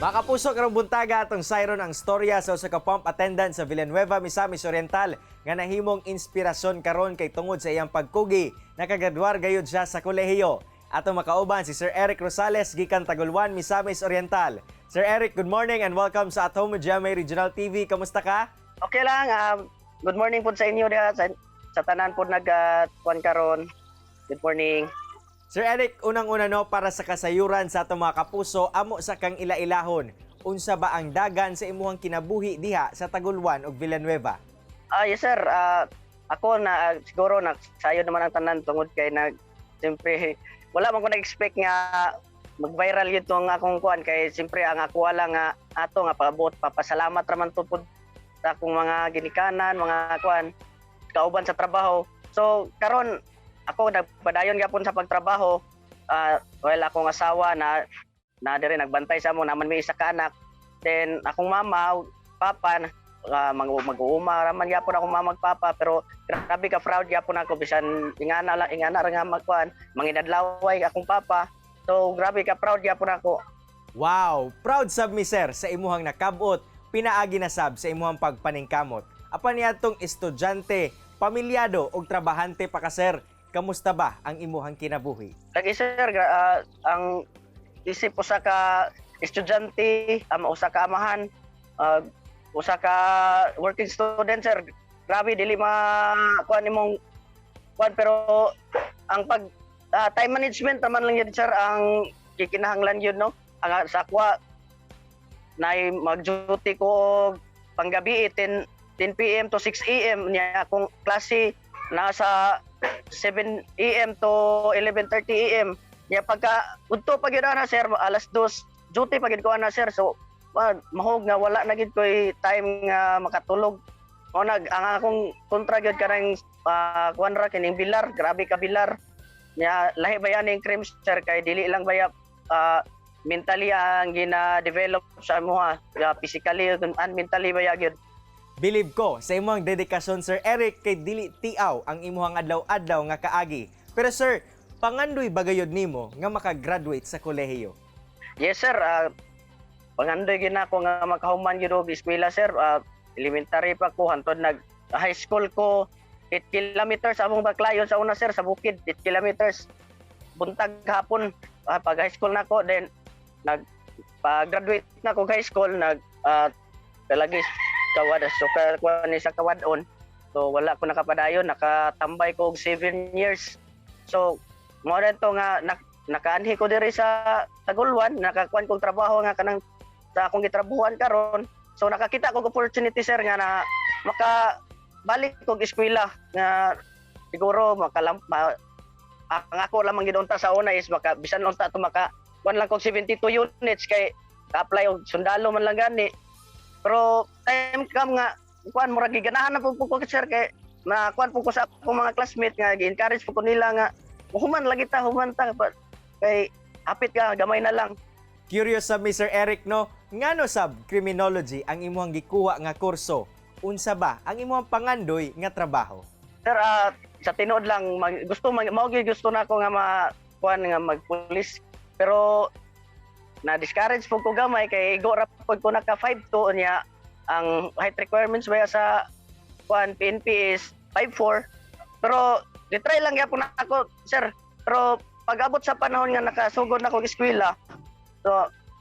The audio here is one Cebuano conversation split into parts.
Mga kapuso, karong buntaga atong sayron ang storya sa usa ka pump attendant sa Villanueva, Misamis Oriental nga nahimong inspirasyon karon kay tungod sa iyang pagkugi, nakagraduar gayud siya sa kolehiyo. Atong makauban si Sir Eric Rosales gikan Tagolwan, Misamis Oriental. Sir Eric, good morning and welcome sa At Home with GMA Regional TV. Kamusta ka? Okay lang. Good morning po sa inyo diha sa tanan po nag kuan karon. Good morning. Sir Eric, unang-una no, para sa kasayuran sa atong mga kapuso, amo sa kang ila-ilahon. Unsa ba ang dagan sa imuhang kinabuhi diha sa Tagolwan ug Villanueva? Ah, yes sir. Ako na siguro na sayo naman ang tanan tungod kay nag siyempre wala man ko nag-expect nga mag-viral yun tong akong kuan kay siyempre ang ako lang nga ato nga paabot, papasalamat ra man to pud sa akong mga ginikanan, mga kuan, kauban sa trabaho. So karon ako nagpadayon gyapon sa pagtrabaho. Well, akong asawa na na diri nagbantay sa amo, naman may isa ka anak. Then akong mama, papa, mag-uuma raman gyapon akong mama ug papa, pero grabe ka proud gyapon ako bisan ingana lang, ingana ra nga magkuan, manginadlaway akong papa. So grabe ka proud gyapon ako. Wow! Proud sab mi, sir, sa imuhang nakabot, pinaagi na sab sa imuhang pagpaningkamot. Apan niadtong estudyante, pamilyado ug trabahante pa ka, sir, kamusta ba ang imuhang kinabuhi? Lagi sir, ang isip usa ka estudyante, usa ka amahan, usa ka working student, sir. Grabe, dili ma kuan nimong kuan, pero ang pag time management naman lang yun, sir, ang kikinahanglan yun, no. Ang sa akwa nay mag-duty ko og panggabi 10 10 PM to 6 AM niya, akong klase nasa 7 AM to 11:30 AM niya. Pagka udto pag yun ana sir, alas 2 duty pag yun ko ana sir. So mahog nga wala na gid koy time nga makatulog. Mao nag ang akong kontra gyud kanang kuan ra kining bilar, grabe ka bilar niya. Lahi ba yan ning cream sir, kay dili lang baya mentally ang gina-develop sa amoha, physically and mentally baya gyud. Bilib ko sa imong dedikasyon, Sir Eric, kay dili tiaw ang imuhang adlaw-adlaw nga kaagi. Pero sir, pangandoy ba gayud nimo nga makagraduate sa kolehiyo? Yes sir, pangandoy gyud nako nga makahuman gyud og eskwela sir. Elementary pa ko hantod nag high school ko. 8 kilometers among baklayon sa una sir, sa bukid, 8 kilometers buntag hapon. Pag high school nako, then nag pag graduate na ko high school, nag kalagis kawad so ka kuan ni sa kawadon. So wala ko nakapadayon, nakatambay ko og 7 years. So mao na to nga nakaanhi ko diri sa Tagolwan, nakakuan kog trabaho nga kanang sa akong gitrabuhan karon. So nakakita ko og opportunity sir nga na maka balik kog eskwela nga siguro makalam ma, ang ako lamang gidunta sa una is maka bisan unta to maka kuan lang kog 72 units kay ka-apply og sundalo man lang gani. Pero time come nga kuan, murag giganahan na pud ko sir, kay na kuan pud ko sa akong mga classmate nga gi-encourage pud ko nila nga human lagi ta, human ta kay hapit ka gamay na lang. Curious sab mi, Sir Eric, no, ngano sab criminology ang imuhang gikuha nga kurso? Unsa ba ang imuhang pangandoy nga trabaho? Sir, sa tinuod lang mag, gusto mag, mao gyud gusto na ako nga ma kuan nga magpulis, pero na discourage pud ko gamay kay igo ra pud ko naka 5'2 niya. Ang height requirements ba sa kuan PNP is 5'4, pero di-try lang gyapon na ako sir. Pero pag-abot sa panahon nga nakasugod na ko og eskwela, so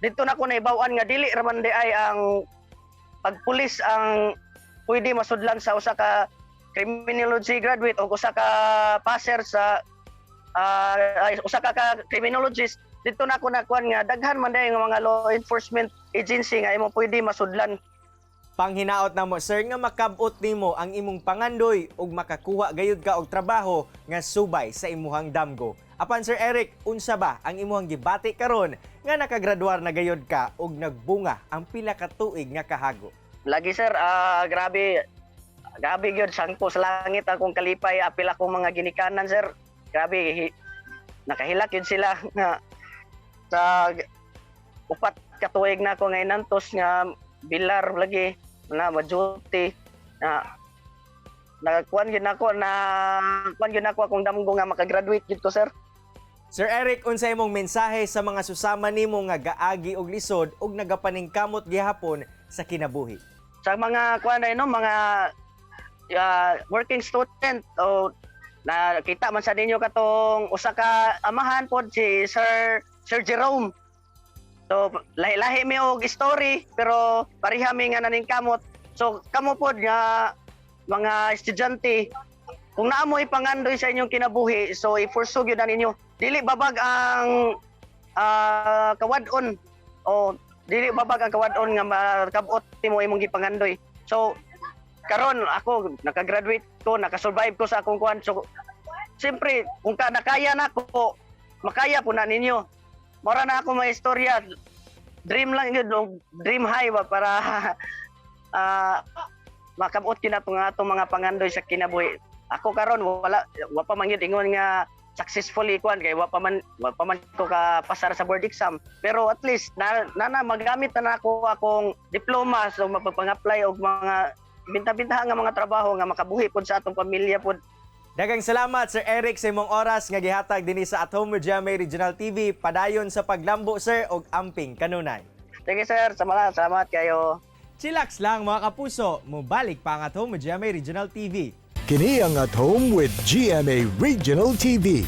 dito na ko naibaw-an nga dili ra man di ay ang pagpulis ang pwede masudlan sa usa ka criminology graduate o usa ka passer sa ay, usa ka criminologist. Dito na ako nakuan nga daghan man diay nga mga law enforcement agency nga imo pwede masudlan. Panghinaot namo sir nga makabot nimo ang imong pangandoy ug makakuha gayud ka og trabaho nga subay sa imuhang damgo. Apan Sir Eric, unsa ba ang imuhang gibati karon nga nakagraduar na gayud ka ug nagbunga ang pila ka tuig nga kahago? Lagi sir, grabe grabe gyud, sangko sa langit akong kalipay, apil akong mga ginikanan sir. Grabe nakahilak yun sila nga sa 4 ka tuig na ako nga inantos nga bilar lagi na ma-duty na nakakuan gyud nako na kuan gyud nako akong damgo nga makagraduate gyud ko sir. Sir Eric, unsa imong mensahe sa mga susama nimo nga gaagi og lisod ug nagapaningkamot gihapon sa kinabuhi? Sa mga kuan no, mga working student o nakita man sa ninyo katong usa ka amahan pod, si Sir Jerome. So lahi-lahi mi og story pero pareha mi nga naningkamot. So kamo pod nga mga estudyante, kung naa mo'y pangandoy sa inyong kinabuhi, so i-pursue gyud na ninyo. Dili babag ang kawad-on o dili babag ang kawad-on nga makabot nimo imong gipangandoy. So karon ako nakagraduate ko, nakasurvive ko sa akong kuan. So siyempre kung nakaya na ko, makaya po na ninyo. Mora na ako may istorya. Dream lang yun, og dream high ba para makabot gyud na nga atong mga pangandoy sa kinabuhi. Ako karon wala wa pa man gyud ingon nga successfully kuan kay wa pa man ko ka pasar sa board exam, pero at least na magamit na nako akong diploma, so mapapang-apply og mga binta-bintaha nga mga trabaho nga makabuhi pod sa atong pamilya pod. Daghang salamat, Sir Eric, sa imong oras nga gihatag dinhi sa At Home with GMA Regional TV. Padayon sa paglambo, sir, og amping kanunay. Sige, sir, salamat, salamat kayo. Chillax lang, mga kapuso, mubalik pa ang At Home with GMA Regional TV. Kini ang At Home with GMA Regional TV.